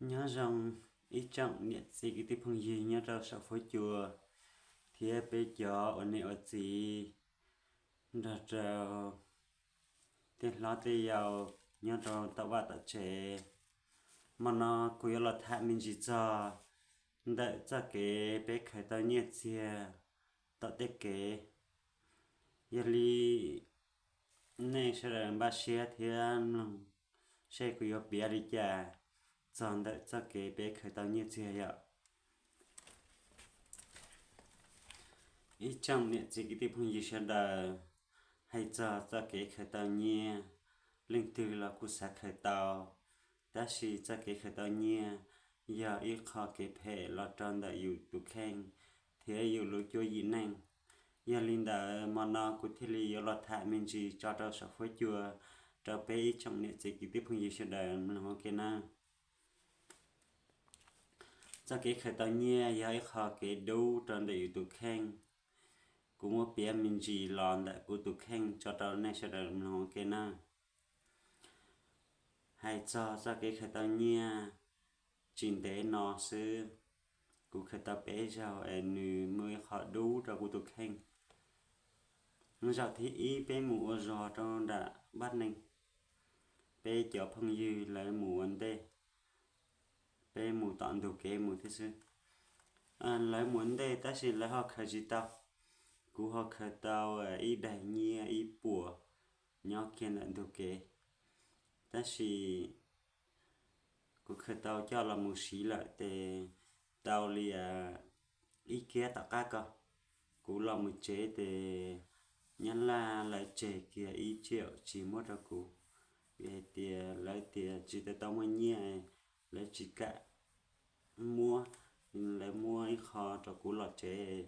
Nyob zoo ib tsoom niam txiv kwv tij phooj ywg nyob rau saum fuab cua, thiab peb cov ua niam ua txiv nrog rau tej hlob tej yau nyob rau tom vaj tom tsev. Hmo no kuv yuav los tham me ntsis txog ntawm txoj kev peb khaws tau nyiaj txiag tom tej kev. Yog li nej sawv daws npaj siab thiab mloog seb kuv yuav piav li cas txog ntawm txoj kev peb khaws tau nyiaj txiag yom. Ib tsoom niam txiv kwv tij phooj ywg sawv daws, hais txog txoj kev khaws tau nyiaj, leej twg los kuj xav khaws tau, tab sis txoj kev khaws tau nyiaj yog ib qho kev phem los rau ntawm yus tus kheej thiab yus lub cuab yim neej. Yog li ntawd hmo no kuv thiaj li yuav los tham me ntsis tso rau saum fuab cua rau peb ib tsoom niam txiv kwv tij phooj ywg sawv daws mloog ua ke nawb. Txoj kev khaws tau nyiaj yog ib qho kev dub rau ntawm yus tus kheej. Kuv muab piav me ntsis los ntawm kuv tus kheej tso rau nej sawv daws mloog ua ke nawb. Hais txog txoj kev khaws tau nyiaj tsis ntev no xwb, kuv khaws tau peb zaug es nws muaj ib qho dub rau kuv tus kheej. Zaum thib ib peb mus ua zog rau nram Vaj Neeg, peb cov phooj ywg lawv mus ua ntej, peb mus tom ntug kev mus thiab xwb. Lawv mus ua ntej tab sis lawv ho khaws tsis tau, kuv ho khaws tau ib daim nyiaj ib puas nyob kiag ntawm ntug kev, tab sis kuv khaws tau coj los mus siv lawm ces tau li ib kiab tom qab ko, kuv los mus tsev ces Nyab Laj lawv tseg kiag ib ciam tsis muab rau kuv, vim hais tias lawv tias tsis tau tau muaj nyiaj, lawv tsis kam muab, lawv muab ib qho rau kuv los tsev,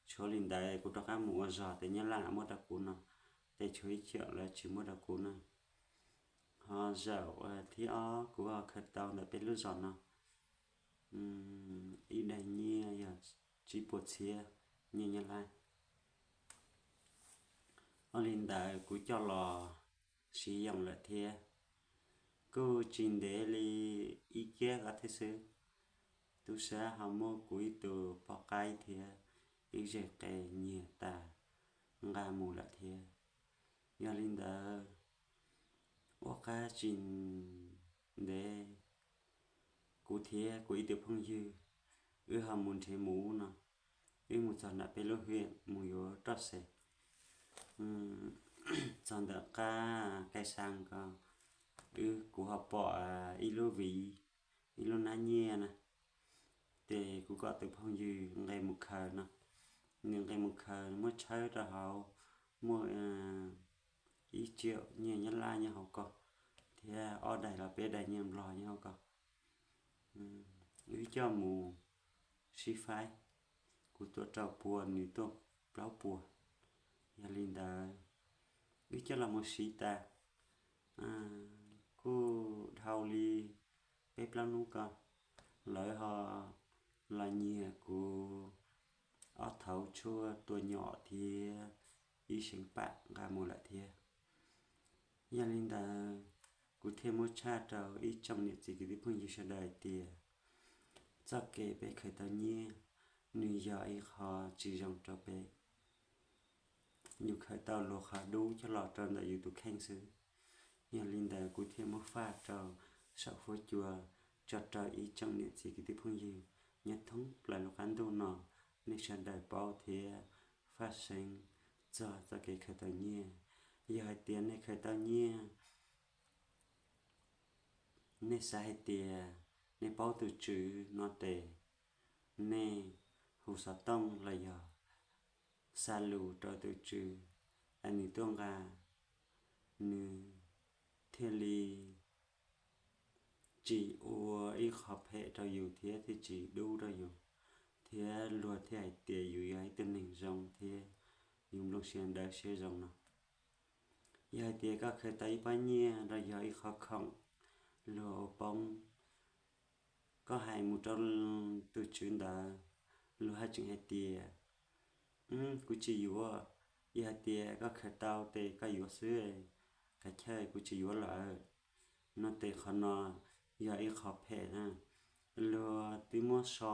tshuav li ntawd kuv rov qab mus ua zog ces Nyab Laj muab rau kuv no, ces tshuav ib ciam lawv tsis muab rau kuv na. Ho zaum thib ob kuv ho khaws tau ntawm peb lub zos no ib daim nyiaj yog tsib puas txhiab nyiaj Nyab Laj. Ua li ntawd kuv coj los siv yoos lawm thiab. Kuj tsis ntev li ib kiab ko thiab xwb, tub sab ho muab kuv ib tug poj qaib thiab ib zes qe nyiag tas nqa mus lawm thiab. Yog li ntawd, ua qab tsis ntev kuv thiab kuv ib tug phooj ywg wb ho mus nrhiav muv no, wb mus txog nram peb lub hiam mus yuav roj xes. Txog ntawm qab kai xab ko, wb kuv ho pom ib lub viv, ib lub hnab nyiaj na, ces kuv kom tus phooj ywg nqes mus khaws no. Nws nqes mus khaws muab tshawb rau hauv, muaj ib ciam nyiaj Nyab Laj nyob hauv ko, thiab ob daim los peb daim nyiaj Nplog nyob hauv ko. Wb coj mus sib faib, kuv tuaj rau puas nws tuaj plaub puas. Yog li ntawd, wb coj los mus siv tas, kuj dhau li peb plaub hnub ko, lawv ho los nyiag kuv ob thaum tshuaj tua nyom thiab ib seev pam nqa mus lawm thiab. Yog li ntawd, kuv thiaj muab tshaj rau ib tsoom niam txiv kwv tij phooj ywg sawv daws hais tias, txoj kev peb khaws tau nyiaj, nws yog ib qho tsis zoo rau peb. Yus khaws tau luag qhov dub coj los rau ntawm yus tus kheej xwb. Yog li ntawd kuv thiaj muab faj rau saum fuab cua tso rau ib tsoom niam txiv kwv tij phooj ywg nyob thoob plaws lub qab ntuj no, nej sawv daws paub thiab faj seeb txog txoj kev khaws tau nyiaj. Yog hais tias nej khaws tau nyiaj, nej xav hais tias nej paub tus tswv no tes, nej hu xov tooj los yog xa lus rau tus tswv, es nws tuaj nqa, nws thiaj li tsis ua ib qho phem rau yus thiab thiaj tsis dub rau yus, thiab luag thiaj hais tias yus yog ib tug neeg zoo thiab yus nplooj siab dawb siab zoo no. Yog hais tias koj khaws tau ib pob nyiaj los yog ib qho khoom luag ua poob, koj hais mus rau tus tswv ntawd, luag haj tseem hais tias, kuv tsis yuav. Yog hais tias koj khaws tau tes koj yuav xwb, kav chawj kuv tsis yuav lawm, no tes qhov no yog ib qho phem na. luag twb muab so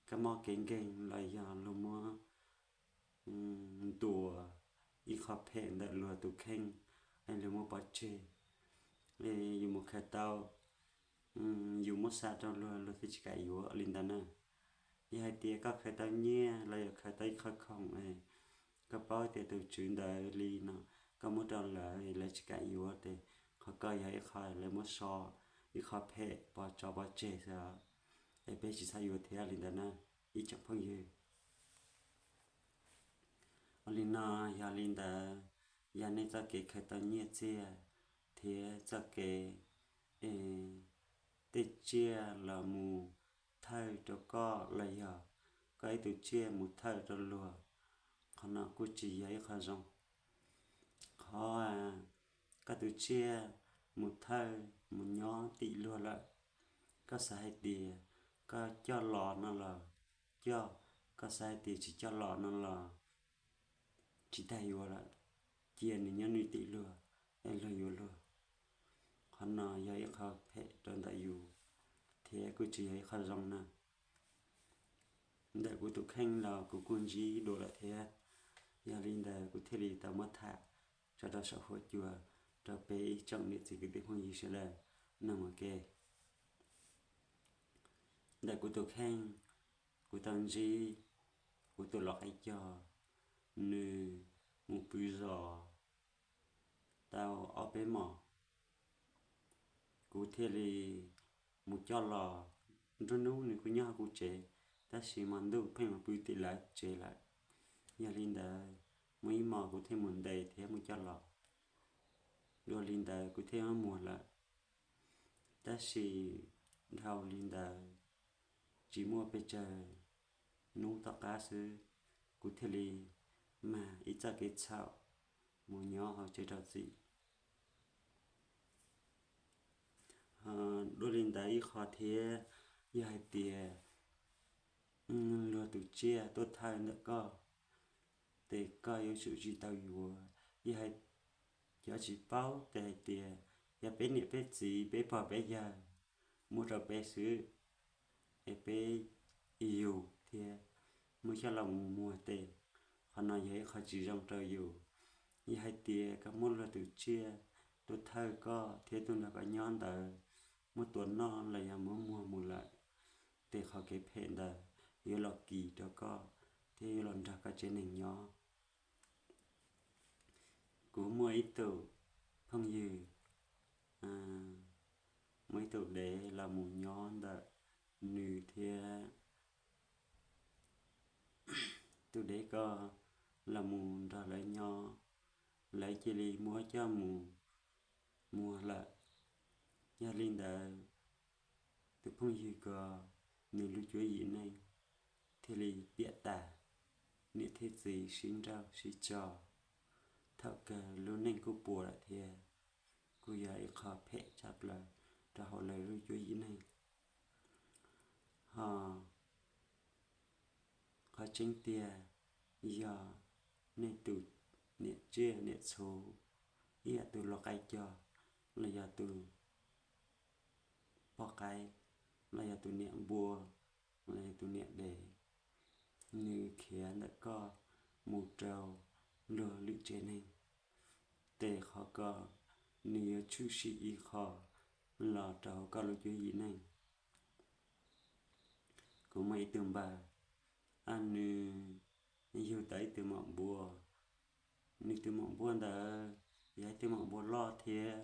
kab mob kev nkeeg los yog luag muab ntuas ib qho phem ntawm luag tus kheej, es luag muab pov tseg. Yus mus khaws tau, yus muab xa rau luag, luag thiaj tsis kam yuav li ntawd na. Yog hais tias koj khaws tau nyiaj los yog khaws tau ib qho khoom, koj paub tias tus tswv ntawd li no, koj muab rau lawv, lawv tsis kam yuav ces qhov koj yog ib qho lawv muab so, ib qho phem pov tsov pov tseg xwb. Es peb tsis txhob yuav thiab li ntawd na, ib tsoom phooj ywg. Ua li no, yog li ntawd, yog nej txoj kev khaws tau nyiaj txiag thiab txoj kev tej tsiaj los mus thawj rau koj los yog koj ib tug tsiaj mus thawj rau luag, qhov no kuj tsis yog ib qho zoo. Qhov koj tus tsiaj mus thawj mus nyob tim luag lawm, koj xav hais tias koj coj los no los coj, koj xav hais tias tsis coj los no los tsis tas yuav lawm, cia nws nyob nws tim luag, es luag yuav luag. Qhov no yog ib qho phem rau ntawm yus thiab kuj tsis yog ib qho zoo na. Ntawm kuv tus kheej los kuv kuj ntsib dua lawm thiab, yog li ntawd kuv thiaj li tau muab tham tso rau saum huab cua rau peb ib tsoom niam txiv kwv tij phooj ywg sawv daws mloog ua ke. Ntawm kuv tus kheej, kuv tau ntsib kuv tus lau qaib cog, nws mus pw zos tau ob peb hmos, kuv thiaj li mus coj los. Nruab hnub nws kuj nyob hauv kuv tsev, tab sis hmo ntuj pheej mus pw tim lawv tsev lawm. Yog li ntawd, muaj ib hmos kuv thiaj mus ntes thiab mus coj los. Dua li ntawd kuv thiaj muag lawm. Tab sis dhau li ntawd, tsis muaj pes tsawg hnub tom qab xwb, kuv thiaj li mag ib txoj kev txhaum mus nyob hauv tsev rau txim. Dua li ntawd ib qho thiab, yog hais tias luag tus tsiaj tuaj thawj ntawm koj, ces koj yuav tsum tsis tau yuav. Yog hais cov tsis paub ces hais tias yog peb niam peb txiv peb pog peb yawg muab rau peb xwb, es peb yug thiab muab coj los mus muag tes, qhov no yog ib qho tsis zoo rau yus. Yog hais tias koj muab luag tus tsiaj tuaj thawj koj thiab tuaj nrog koj nyob ntawd muab tua noj los yog muab muag mus lawm, ces qhov kev phem ntawd yuav los kis rau koj thiab yuav los nrog koj tsev neeg nyob. Kuv muaj ib tug phooj ywg, muaj ib tug dev los mus nyob ntawm nws thiab tus dev ko los mus nrog lawv nyob, lawv cia li muab coj mus muag lawm. Yog li ntawd, tus phooj ywg ko nws lub cuab yim neej thiaj li piam tas, niam thiab txiv sib nrauj sib tso, thaum kawg lub neej kuj puas lawm thiab, kuj yog ib qho phem tshaj plaws rau hauv lawv lub cuab yim neej. Ho qhov tseeb tiag, yog nej tus niam tsiaj niam txhu, ib yam tus lau qaib cog, los yog tus poj qaib, los yog tus niam npua, los yog tus niam dev, nws khiav ntawm koj mus rau luag lwm tsev neeg, ces qhov ko nws yuav tshwm sim ib qho los rau hauv koj lub cuab yim neej. Kuv muaj ib tug npawg, nws yug tau ib tug maum npua. Nws tus maum npua ntawd yog ib tug maum npua loj thiab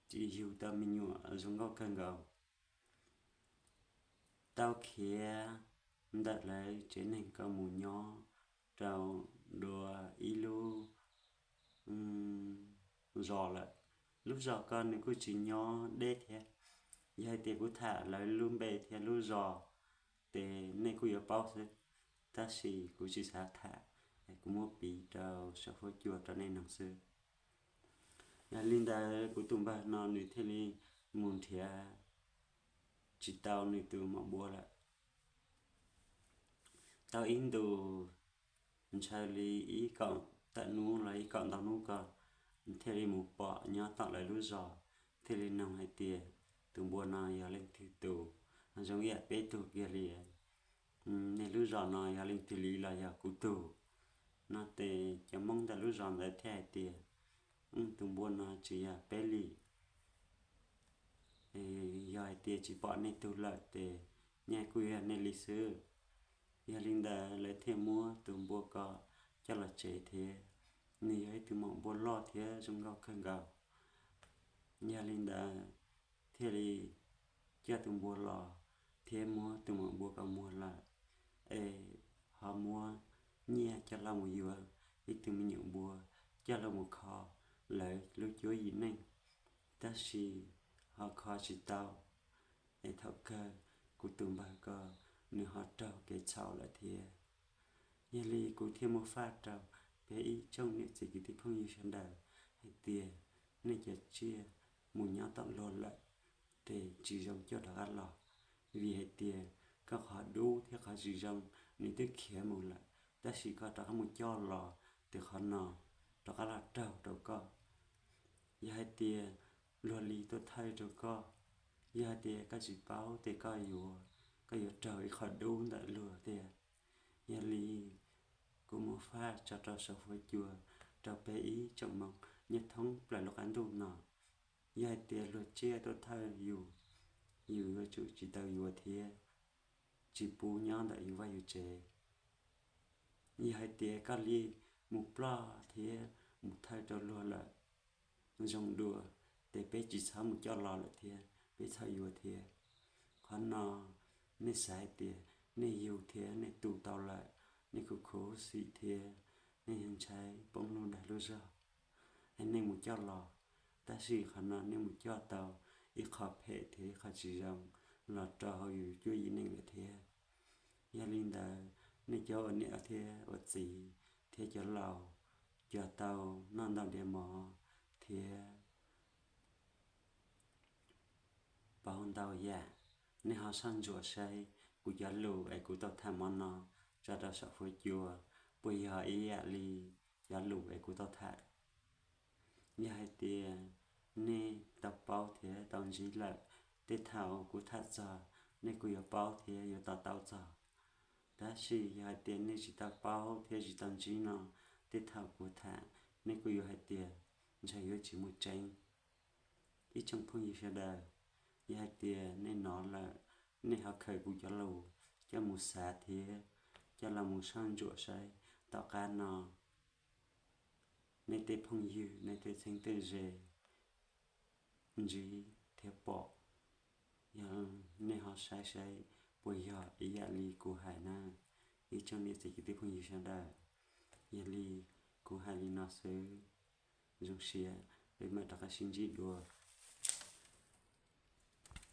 tsis yug tau me nyuam zoo nkauj kawg nkaus. Tau khiav ntawm lawv tsev neeg ko mus nyob rau dua ib lub zos lawm. Lub zos ko nws kuj tsis nyob deb thiab. Yog hais tias kuv tham lawv lub npe thiab lub zos, ces nej kuj yuav paub xwb, tab sis kuv tsis xav tham, kuv muab piv rau saum huab cua rau nej mloog xwb. Yog li ntawd kuv tus npawg no nws thiaj li mus nrhiav tsis tau nws tus maum npua lawm. Tau ib ntus, ntshaw li ib kaum tawm hnub los ib kaum ntau hnub ko, thiaj li mus pom nyob tom lawv lub zos, thiaj li noog hais tias tus npua no yog leej twg tug, zoo ib yam peb tug kiag li. Nej lub zos no yog leej twg li los yog kuv tug. No ces cov Hmoob ntawm lub zos ntawd thiaj hais tias, tus npua no tsis yog peb li. Yog hais tias tsis pom nej tug lawm ces nyaj kuj yog nej li xwb. Yog li ntawd lawv thiaj muab tus npua ko coj los tsev thiab. Nws yog ib tug maum npua loj thiab zoo nkauj kawg nkaus. Yog li ntawd thiaj li coj tus npua los thiab muab tus maum npua ko muag lawm, es ho muab nyiaj coj los mus yuav ib tug me nyuam npua coj los mus kho lawv lub cuab yim neej. Tab sis ho kho tsis tau, es thaum kawg kuv tus npawg ko nws ho raug kev txhaum lawm thiab. Yog li kuv thiaj muab faj rau peb ib tsoom niam txiv kwv tij phooj ywg sawv daws hais tias nej cov tsiaj mus nyob tom luag lawm ces tsis zoo coj rov qab los, vim hais tias koj qhov dub thiab qhov tsis zoo nws twb khiav mus lawm, tab sis koj rov qab mus coj los ces qhov no rov qab los raug rau koj. Yog hais tias luag li tuaj thawj rau koj, yog hais tias koj tsis paub ces koj yuav, koj yuav raug ib qho dub ntawm luag thiab. Yog li kuv muab faj tso rau saum huab cua rau peb ib tsoom Hmoob nyob thoob plaws lub qab ntuj no. Yog hais tias luag tsiaj tuaj thawj yus, yus yuav tsum tsis tau yuav thiab tsis pub nyob ntawm yus vaj yus tsev. Yog hais tias koj li mus ploj thiab mus thawj rau luag lawm, zoo dua, ces peb tsis txhob mus coj los lawm thiab peb txhob yuav thiab. Qhov no nej xav hais tias nej yug thiab nej tu tau lawm, nej khuv khuv xim thiab nej ntshai poob lub dag lub zog, es nej mus coj los, tab sis qhov no nej mus coj tau ib qho phem thiab ib qho tsis zoo los rau hauv yus cuab yim neej lawm thiab. Yog li ntawd nej cov ua niam thiab ua txiv thiab cov laus, cov tau noj ntau diav mov thiab paub ntau yam, nej ho soj ntsuam saib kuv cov lus es kuv tau tham hmo no tso rau saum huab cua puas yog ib yam li cov lus es kuv tau tham. Yog hais tias nej tau paub thiab tau ntsib lawm, tej thaum kuv tham txog nej kuj yuav paub thiab yuav to taub txog. Tab sis yog hais tias nej tsis tau paub thiab tsis tau ntsib no, tej thaum kuv tham nej kuj yuav hais tias ntshe yuav tsis muaj tseeb. Ib tsoom phooj ywg sawv daws, yog hais tias nej hnov lawm, nej ho khaws kuv cov lus coj mus xav thiab coj los mus soj ntsuam saib tom qab no nej tej phooj ywg, nej tej txheeb tej ze ntsib thiab pom, yog nej ho saib saib puas yog ib yam li kuv hais na, ib tsoom niam txiv kwv tij phooj ywg sawv daws. Yog li kuv hais li no xwb, zoo siab peb mam rov qab sib ntsib dua